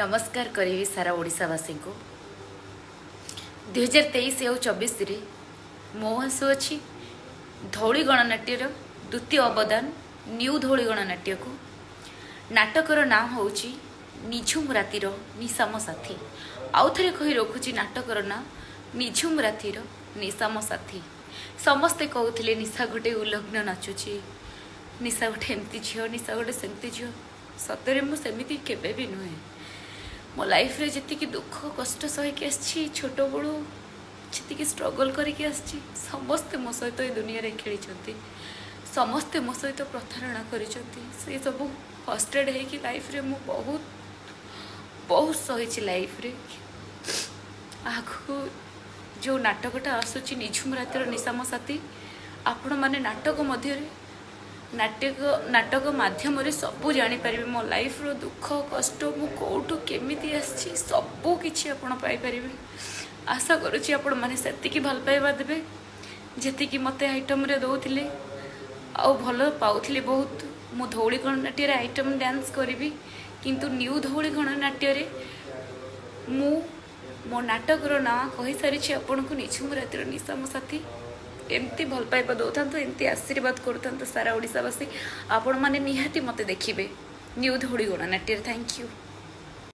ନମସ୍କାର କରିବି ସାରା ଓଡ଼ିଶାବାସୀଙ୍କୁ। 2023 ଆଉ 24ରେ ମୋ ଆସୁଅଛି ଧଉଳି ଗଣନାଟ୍ୟର ଦ୍ୱିତୀୟ ଅବଦାନ ନ୍ୟୁ ଧଉଳି ଗଣନାଟ୍ୟକୁ। ନାଟକର ନାଁ ହେଉଛି ନିଝୁମ ରାତିର ନିଶାମ ସାଥୀ। ଆଉ ଥରେ କହି ରଖୁଛି, ନାଟକର ନାଁ ନିଝୁମ ରାତିର ନିଶାମ ସାଥୀ। ସମସ୍ତେ କହୁଥିଲେ, ନିଶା ଗୋଟେ ଉଲଗ୍ନ ନାଚୁଛି, ନିଶା ଗୋଟେ ଏମିତି ଝିଅ, ନିଶା ଗୋଟେ ସେମିତି ଝିଅ। ସତରେ ମୁଁ ସେମିତି କେବେ ବି ନୁହେଁ। ମୋ ଲାଇଫରେ ଯେତିକି ଦୁଃଖ କଷ୍ଟ ସହିକି ଆସିଛି, ଛୋଟବେଳୁ ଯେତିକି ଷ୍ଟ୍ରଗଲ୍ କରିକି ଆସିଛି, ସମସ୍ତେ ମୋ ସହିତ ଏ ଦୁନିଆରେ ଖେଳିଛନ୍ତି, ସମସ୍ତେ ମୋ ସହିତ ପ୍ରତାରଣା କରିଛନ୍ତି। ସେ ସବୁ ଫ୍ରଷ୍ଟ୍ରେଟ୍ ହେଇକି ଲାଇଫରେ ମୁଁ ବହୁତ ବହୁତ ସହିଛି ଲାଇଫରେ। ଆଗକୁ ଯେଉଁ ନାଟକଟା ଆସୁଛି, ନିଝୁମ ରାତିର ନିଶାମ ସାଥୀ, ଆପଣମାନେ ନାଟକ ମଧ୍ୟରେ ନାଟକ ମାଧ୍ୟମରେ ସବୁ ଜାଣିପାରିବେ। ମୋ ଲାଇଫର ଦୁଃଖ କଷ୍ଟ, ମୁଁ କେଉଁଠୁ କେମିତି ଆସିଛି, ସବୁ କିଛି ଆପଣ ପାଇପାରିବେ। ଆଶା କରୁଛି ଆପଣମାନେ ସେତିକି ଭଲ ପାଇବା ଦେବେ, ଯେତିକି ମୋତେ ଆଇଟମ୍ରେ ଦେଉଥିଲେ ଆଉ ଭଲ ପାଉଥିଲେ ବହୁତ। ମୁଁ ଧଉଳି ଗଣନାଟ୍ୟରେ ଆଇଟମ୍ ଡ୍ୟାନ୍ସ କରିବି, କିନ୍ତୁ ନ୍ୟୁ ଧଉଳି ଗଣନାଟ୍ୟରେ ମୁଁ ମୋ ନାଟକର ନାଁ କହିସାରିଛି ଆପଣଙ୍କୁ, ନିଝୁମ ରାତିର ନିଶାମ ସାଥୀ। ଏମିତି ଭଲ ପାଇବା ଦେଉଥାନ୍ତୁ, ଏମିତି ଆଶୀର୍ବାଦ କରୁଥାନ୍ତୁ ସାରା ଓଡ଼ିଶାବାସୀ। ଆପଣମାନେ ନିହାତି ମୋତେ ଦେଖିବେ ନ୍ୟୁ ଧଉଳି ଗଣନାଟ୍ୟରେ। Thank you.